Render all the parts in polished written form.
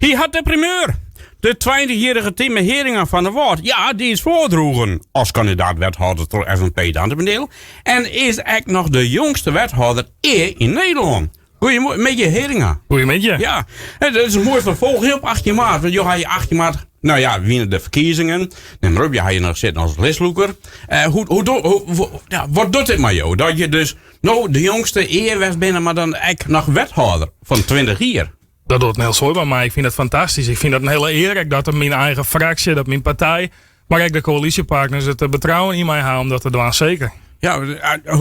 Hy hat de primeur! De tweintichjierrige Tieme Heeringa fan 'e Wâld, ja, dy is foardroegen as kandidaat-wethâlder troch FNP Dantumadiel en is ek noch de jongste wethâlder ea yn Nederlân. Goeiemiddei Heeringa. Goeiemiddei. Ja, dat is in moai ferfolch op 18 maart. Want jo ha je 18 maart, nou ja, wiene de ferkiezingen. Nim mar op, je ha je noch sitten as listlûker. Uh, hoe, hoe, hoe, ja, wat docht dit mei jo? Dat je dus no de jongste ea west binne, mar dan ek noch wethâlder fan 20 jier. Dat docht in hiel soad mei my. Ik fyn dat fantastysk. Ik fyn dat in hiele ear ek dat myn eigen fraksje, dat myn partij, mar ek de koälysjepartners it betrouwen yn my ha om dat te dwaan, seker. Ja,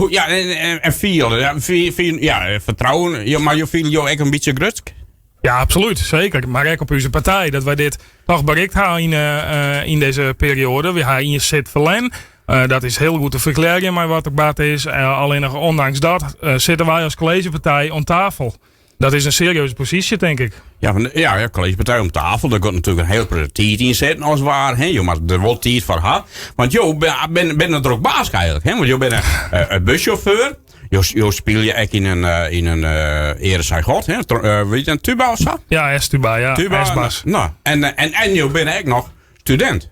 ja en, en fiel, ja, fiel, ja, fertrouwen, ja, mar jo fiele jo ek in bytsje grutsk? Ja, absolút, seker. Mar ek op ús partij, dat wy dit noch berikt ha yn, yn dizze perioade. Wy ha ien sit ferlern. Uh, dat is hiel goed te ferklearjen mei wat der bard is. Uh, allinnich ûndanks dat uh, sitte wy as kolleezjepartij oan tafel. Dat is in serieuze posysje, tink ik. Ja, van, ja, ja kolleezjepartij om tafel. Dêr giet natuerlik in hiel protte tiid yn sitten as waar. Hè. Jo moatte der wol tiid foar ha. Want jo binne bin in drok baaske eigentlik. Hè? Want jo binne in buschauffeur. Jo, jo spylje ek yn in, yn in uh, Ere zij God. Hè? Uh, wie it in tuba of sa? Ja, S-tuba, ja. Tuba. S-bas. Nou, en, en, en jo binne ek noch studint.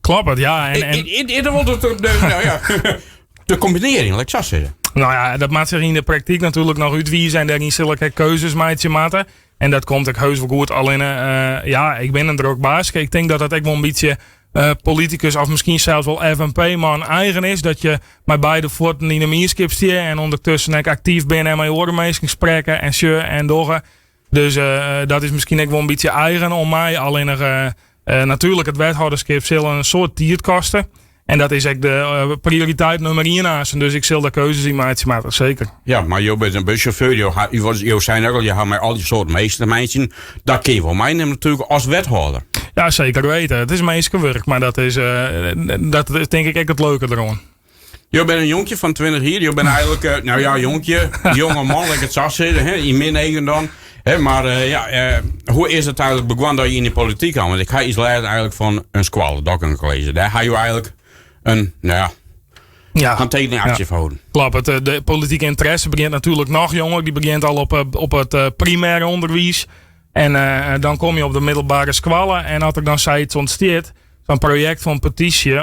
Kloppet, ja. En, en... Is der wol de, de, nou ja, de kombinearjen, lit ik sa sizze. Nou ja, dat moat sich yn de praktyk natuerlik noch útwize en dêryn sil ik ek keuzes meitsje moatte. En dat komt ek heus wol goed. Allinne, uh, ja, ik bin in drok baaske. Ik tink dat dat ek wol in bytsje uh, politikus of miskien sels wol FNP-man eigen is. Dat je mei beide fuotten yn de mienskip stean en ûndertusken ek aktyf binne en mei oare minsken sprekke en sjogge en dogge. Dus uh, dat is miskien ek wol in bytsje eigen oan my. Allinnich uh, natuerlik it wethâlderskip sil in soad tiid koste. En dat is ek de prioriteit nûmer ien aanst. Dus ik sil dêr keuzes yn meitsje moatte, seker. Ja, mar jo binne in buschauffeur. Jo, ha, jo seine ek al, jo ha mei al dy soart minsken te meitsjen. Dat kin je wol meinimme natuerlik as wethâlder. Ja, seker weten. It is minskewurk, mar dat is, uh, dat is tink ik ek it leuke deroan. Jo binne in jonkje fan 20 jier. Jo binne eigentlik, eh, nou ja, jonkje, jonge man, lit ik it sa sizze, hè, yn myn eagen dan. Hè, mar eh, ja, eh, hoe is it eigentlik begûn dat je yn de polityk kamen? Want ik ha iets lêzen eigentlik fan in skoalle, Dokkum College. Dêr ha jo eigentlik in, nou ja, hantekening foar holden. Kloppet. De politike ynteresse begjint natuerlik noch jonger. Dy begjint al op, op it primêr ûnderwiis. En dan komme je op de middelbere skoalle en as der dan sayts ûntstiet, sa'n projekt fan petysje,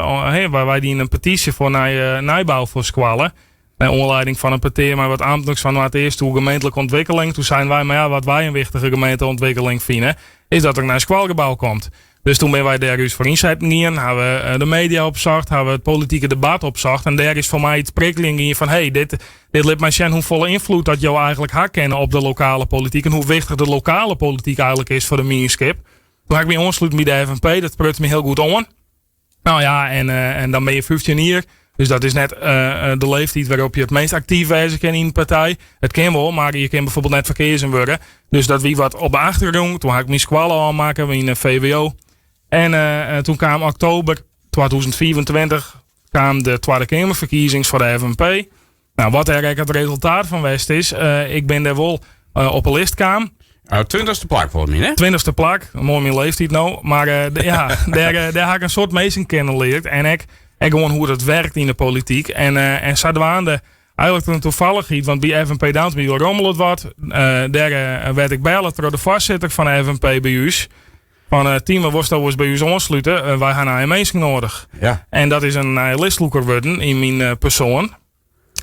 wêr wy dienen in petysje foar nije nijbou foar skoalle. Nei oanlieding fan in petear mei wat amtners fan Noardeast oer gemeentlike ûntwikkeling. Toen seinen wy, mar ja, wat wy in wichtige gemeenteûntwikkeling fine, is dat der in nij skoalgebou komt. Dus toen binne wy dêr ús foar ynsetten gien, ha we eh, de media opsocht, ha we it politike debat opsocht. En dêr is foar my it prikkeljen gien fan hey, dit, dit lit my sjen hoefolle ynfloed dat jo eigentlik ha kinne op de lokale polityk en hoe wichtich de lokale polityk eigentlik is foar de mienskip. Toen ha ik my oansluten by de FNP, dat spruts my hiel goed oan. Nou ja, en, uh, en dan bin je 15 jier. Dus dat is net uh, de leeftiid wêrop't je it meast aktyf wêze kinne yn in partij. It kin wol, mar je kinne byfoarbyld net ferkeazen wurde. Dus dat wie wat op de achtergrûn. Toen ha ik myn skoalle ôfmakke yn de VWO. En uh, toen kaam oktober 2025 kaam de Tweede Keamerferkiezings foar de FNP. Nou, wat dêr ek it resultaat fan west is, uh, ik bin dêr wol uh, op 'e list kaam. Uh, 20ste plak folgens my, hè? 20ste plak, moai myn leeftiid no. Mar uh, ja, dêr, dêr ha ik in soad minsken kennen leard. En ek, ek gewoan hoe't it wurket yn de polityk. En, uh, en sadwaande, eigentlik in toevalligheid, want by FNP Dantumadiel rommele it wat. Uh, dêr uh, werd ik belle troch de foarsitter fan de FNP by ús. Fan uh, Tieme, wolsto ris by ús oanslute? Uh, wy ha nije minsken nedich. Ja. En dat is in nije listlûker wurden yn myn uh, persoan.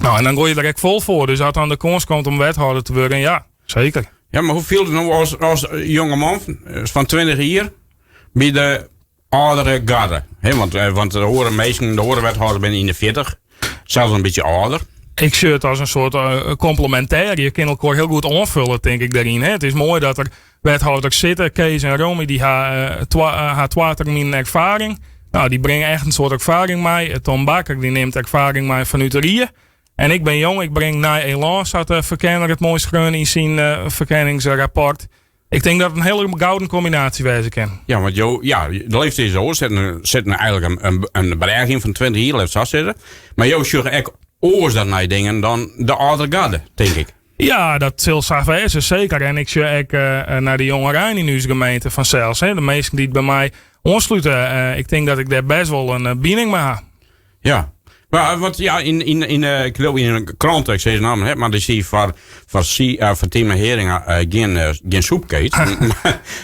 Nou, en dan goai je der ek fol foar. Dus as dan de kâns komt om wethâlder te wurden, ja, seker. Ja, mar hoe fielt it no as, as jonge man fan 20 jier by de âldere garde? Hè, want, want de oare minsken, de oare wethâlders binne yn de 40, sels in bytsje âlder. Ik sjoch it as in soart uh, komplemintêr. Je kinne elkoar hiel goed oanfolje, tink ik, dêryn. Hè. It is moai dat der wethâlders sitte. Kees en Romy dy ha, uh, twa, uh, ha twa terminen erfaring. Nou, dy bringe echt in soad erfaring mei. Tom Bakker dy nimt erfaring mei fanút de rie. En ik bin jong, ik bring nij elan, sa't de ferkenner it moai skreaun yn syn uh, ferkenningsrapport. Ik tink dat it in hiele gouden kombinaasje wêze kin. Ja, want jo, ja, de leeftiid is oars. Sit, sit eigentlik in, in, in brêge yn fan 20 jier, lit sa sizze. Mar jo sjogge ek oars dan nei dingen dan de âldere garde, tink ik. Ja, dat sil sa wêze, seker. En ik sjoch ek uh, nei de jongerein yn ús gemeente fansels. Hè. De minsken dy't by my oanslute. Uh, ik tink dat ik dêr bêst wol in bining mei ha. Ja. Maar wat, ja, in, ik geloof in een krant, ik zeg de naam net, maar die zie voor Tieme Heeringa geen soepkeet,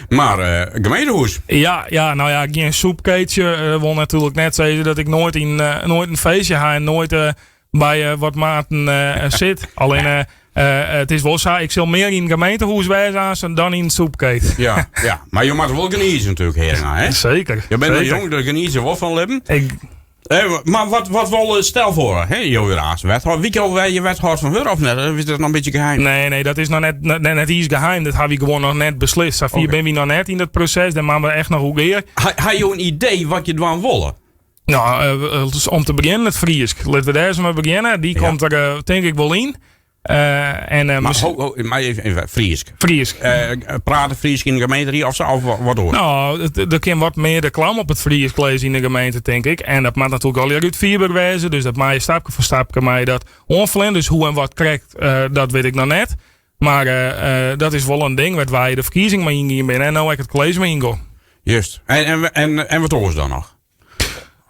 maar gemeentehuis. Ja, ja, nou ja, geen soepkeetje wil natuurlijk net zeggen dat ik nooit een feestje ga en nooit bij wat maten zit. Alleen, het is wel zo, ik zal meer in het gemeentehuis wezen dan in een soepkeet. Ja, ja, maar je mag wel geniezen natuurlijk, Heeringa, hè? Zeker. Je bent een zeker. jong, daar geniezen wel van leven. Ik, Maar wat wil stel voor, hè, Johan wethouder? Wie kan wij je wethouder van Heur of net? Of is dat nog een beetje geheim? Nee, nee, dat is nog net iets geheim. Dat hebben we gewoon nog net beslist. Safir ben we nog net in dat proces. Daar maken we echt nog hoe eer. Ha je een idee wat je dan willen? Nou, dus om te beginnen het Friesk. Laten we daar eens maar beginnen. Die komt er denk ik wel in. En, Maar, misschien ho, ho, maar even Friesk. Friesk. Praten Friesk in de gemeente of zo? Of wat hoor? Nou, er kan wat meer de klam op het Friesk lezen in de gemeente, denk ik. En dat maakt natuurlijk al uit Vierber wezen. Dus dat maak je stapje voor stapje maar je dat onvlin. Dus hoe en wat krijgt, dat weet ik nog net. Maar dat is wel een ding wat wij de verkiezing mee ingaan binnen. En nou ik het college mee ingaan. Juist. En wat hoor ze dan nog?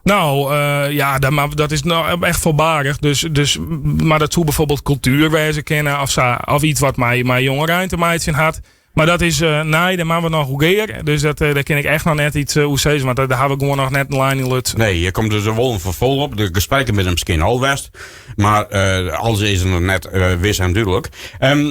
Nou, ja, dat, maar dat is nou echt voorbarig. Dus, maar dat zou bijvoorbeeld cultuurwijze kennen of, zo, of iets wat mij jongerein te maken had. Maar dat is, nee, daar maken we nog hoe geer. Dus daar ken ik echt nog net iets, hoe ze is, want daar hebben we gewoon nog net een lijn in lut. Nee, je komt dus er wel een vervolg op. De gesprekken met hem misschien al west. Maar alles is er nog net wis en duidelijk.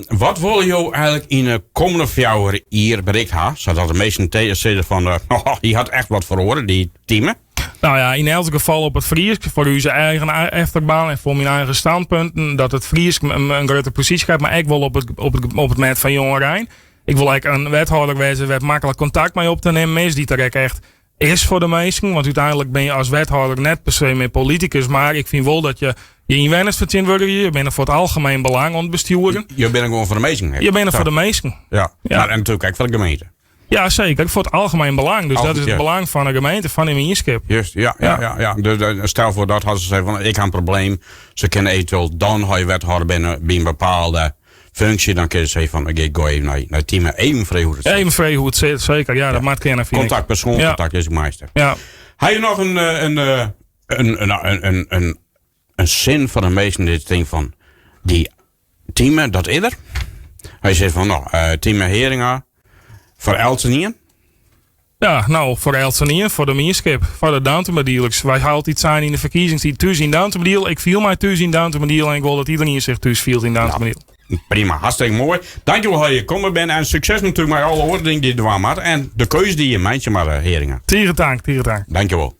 Wat wil je eigenlijk in de komende 4 jaar bereikt hebben? Zodat de meesten zeggen van, oh, die had echt wat verloren, die teamen. Nou ja, in elk geval op het Friesk, voor uw eigen achterbaan en voor mijn eigen standpunten, dat het Friesk een grote positie krijgt, maar ik wil op het met van jongerein. Ik wil eigenlijk een wethouder wezen waar makkelijk contact mee op te nemen is, die er echt is voor de meesten. Want uiteindelijk ben je als wethouder net per se meer politicus, maar ik vind wel dat je je inwoners vertegenwoordigt. Je bent er voor het algemeen belang aan het besturen. Je bent er gewoon voor de meesten, hè? Je bent er voor de meesten. Ja. Maar, en natuurlijk ook voor de gemeente. Ja, zeker. Voor het algemeen belang. Dus dat is het belang van de gemeente, van de gemeenschap. Juist, ja, ja, ja. ja, Dus, stel voor dat hadden ze zeggen van, ik heb een probleem. Ze kunnen eventueel dan ga je wethouder binnen bij een bepaalde functie. Dan kun je zeggen van, ik ga even naar het team. Even vrij hoe het zit. Even vrij hoe het zit, zeker. Ja, dat maakt geen vind ik. Contact, persoon, contact is het meester. Heb je nog een zin van de meesten die denkt van, die team, dat is er? Hij zegt van, nou, Tieme Heeringa, voor Elsenien? Ja, nou, voor Elsenien, voor de gemeenschap, voor de Dantumadielers. Wij gaan altijd zijn in de verkiezingen die thuis in Dantumadiel. Ik viel mij thuis in Dantumadiel en ik wil dat iedereen zich thuis viel in Dantumadiel. Ja, prima, hartstikke mooi. Dankjewel dat je gekomen bent en succes natuurlijk met alle ordening die je er had. En de keuze die je maakt, maar, Heeringa. Tegen dank, tegen dank. Dankjewel.